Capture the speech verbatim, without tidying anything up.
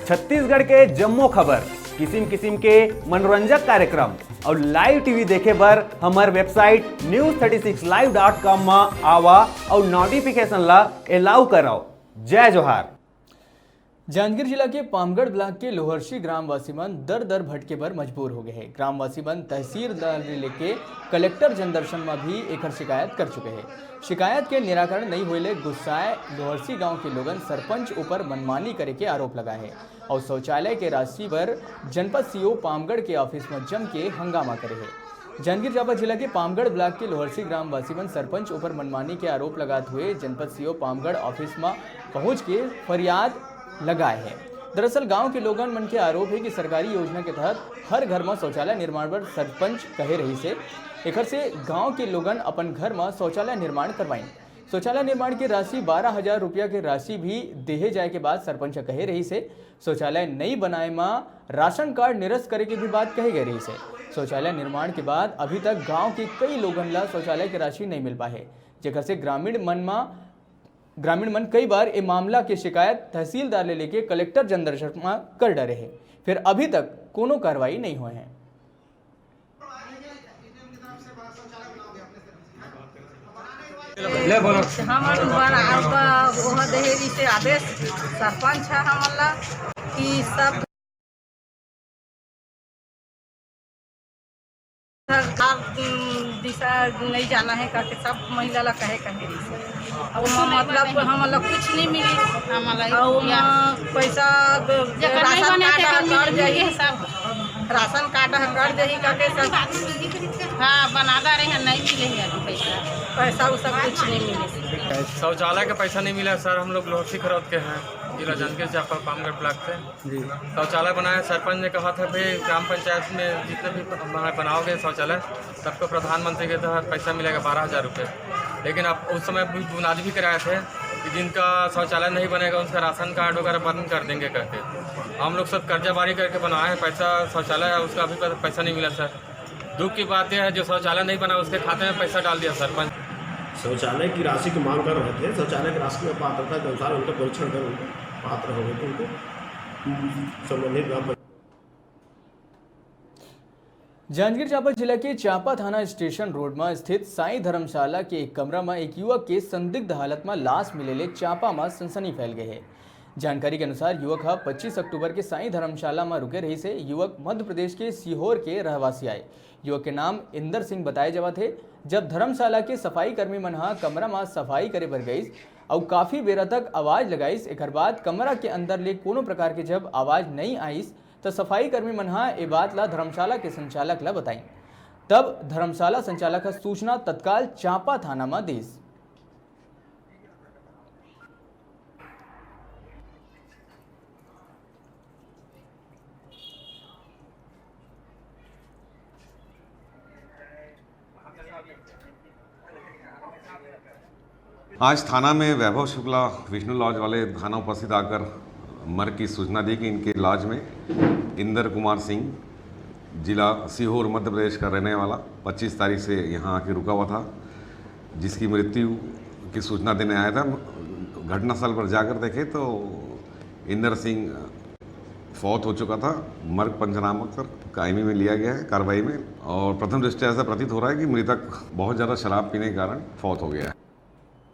छत्तीसगढ़ के जम्मो खबर, किसिम किसिम के मनोरंजक कार्यक्रम अउ live T V देखे बर हमर website news thirty six live dot com म आवा अउ notification ला allow करव। जय जोहार। जांजगीर जिला के पामगढ़ ब्लॉक के लोहर्षी ग्रामवासी मन दर दर भटके बर मजबूर हो गए हैं। ग्रामवासी मन तहसीलदार ले लेके कलेक्टर जनदर्शन में भी एकर शिकायत कर चुके हैं। शिकायत के निराकरण नहीं होए ले गुस्साए लोहर्षी गांव के लोगन सरपंच ऊपर मनमानी करे के आरोप लगाए हैं और शौचालय के राशि बर जनपद सीओ पामगढ़ के ऑफिस में जम के हंगामा करे हैं। जांजगीर चांपा जिला के पामगढ़ ब्लॉक के लोहरसी ग्रामवासी मन सरपंच ऊपर मनमानी के आरोप लगात हुए जनपद सीओ पामगढ़ ऑफिस में पहुंच के फरियाद लगाए हैं। दरअसल गांव के लोगन मन के आरोप है कि सरकारी योजना के तहत हर घर में शौचालय निर्माण पर सरपंच कहे रही से, एकर से गांव के लोगन अपन घर में शौचालय निर्माण करवाइन। शौचालय निर्माण के राशि बारह हजार रुपया के राशि भी देहे जाए के बाद सरपंच कहे रही से, शौचालय नई बनाए म राशन कार्ड निरस्त करे के भी बात कहे गए रही से। शौचालय निर्माण के बाद अभी तक गांव के कई लोगन ला शौचालय के राशि नहीं मिल पाए, जेकर से ग्रामीण मन म ग्रामीण मन कई बार ए मामला के शिकायत तहसीलदार ले लेके कलेक्टर जनदर्शन म कर डरे हैं, फिर अभी तक कोनो कार्रवाई नहीं हुए हैं। ले बोलो। हमन बर अब ओह देहे रहिसे आदेश सरपंच ह हमन ला कि सब सरकार, उम, दिशा नहीं जाना है करके सब महिला ला कहे कहे रहिसे। अब ओमा मतलब हमन ला कुछ नहीं मिली। हमन ला अउ ओमा या पैसा ब-, जेकर नहीं राशन बने कार्ड तेकर ह कट मिल जाही। गे सब। राशन कार्ड ह कट जाही करके सब। हाँ, बना दा रहे हैं, नहीं मिले हैं अभी पैसा। पैसा उसा कुछ नहीं मिले। शौचालय का पैसा नहीं मिला सर, हम लोग लोहरसी खरौद के हैं, जिला जांजगीर चांपा पामगढ़ ब्लॉक से। जी। शौचालय बनाया, सरपंच ने कहा था भाई ग्राम पंचायत में जितने भी बना-, बनाओगे शौचालय, सबको प्रधानमंत्री के तहत पैसा मिलेगा बारह हजार रुपये। लेकिन अब उस समय भी बुनियादी भी कराए थे कि जिनका शौचालय नहीं बनेगा उसका राशन कार्ड वगैरह बंद कर देंगे करके। हम लोग सब कर्जा बारी करके बनाए हैं, पैसा शौचालय है उसका अभी तक पैसा नहीं मिला सर। दुख की बात यह है जो शौचालय नहीं बना उसके खाते में पैसा डाल दिया सरपंच। शौचालय की राशि की मांग कर रहे थे, शौचालय की राशि की पात्रता के अनुसार उनका परीक्षण कर उनको पात्र हो गए थे, उनको संबंधित ग्राम पंचायत। जांजगीर चांपा जिला के चांपा थाना स्टेशन रोड में स्थित साईं धर्मशाला के एक कमरा में एक युवक के संदिग्ध हालत में लाश मिले ले चांपा में सनसनी फैल गई है। जानकारी के अनुसार युवक ह पच्चीस अक्टूबर के साईं धर्मशाला में रुके रही से। युवक मध्य प्रदेश के सीहोर के रहवासी आए। युवक के नाम इंदर सिंह बताए जावत हे। जब धर्मशाला के सफाई कर्मी मन ह कमरा म सफाई करे बर गईस अउ काफी बेरा तक आवाज लगाइस, एकर बाद कमरा के अंदर ले कोनो प्रकार के जब आवाज नइ आइस, त सफाई कर्मी मन ह ए बात ल धर्मशाला के संचालक ल बताइन। तब धर्मशाला संचालक ह सूचना तत्काल चांपा थाना म दीस। आज थाना में वैभव शुक्ला विष्णु लॉज वाले थाना उपस्थित आकर मर्ग की सूचना दी कि इनके लॉज में इंदर कुमार सिंह, जिला सीहोर, मध्य प्रदेश का रहने वाला, पच्चीस तारीख से यहाँ आके रुका हुआ था, जिसकी मृत्यु की सूचना देने आया था। घटनास्थल पर जाकर देखे तो इंदर सिंह फौत हो चुका था। मर्ग पंचनामा कर कायमी में लिया गया है कार्रवाई में, और प्रथम दृष्टया ऐसा प्रतीत हो रहा है कि मृतक बहुत ज़्यादा शराब पीने के कारण फौत हो गया है।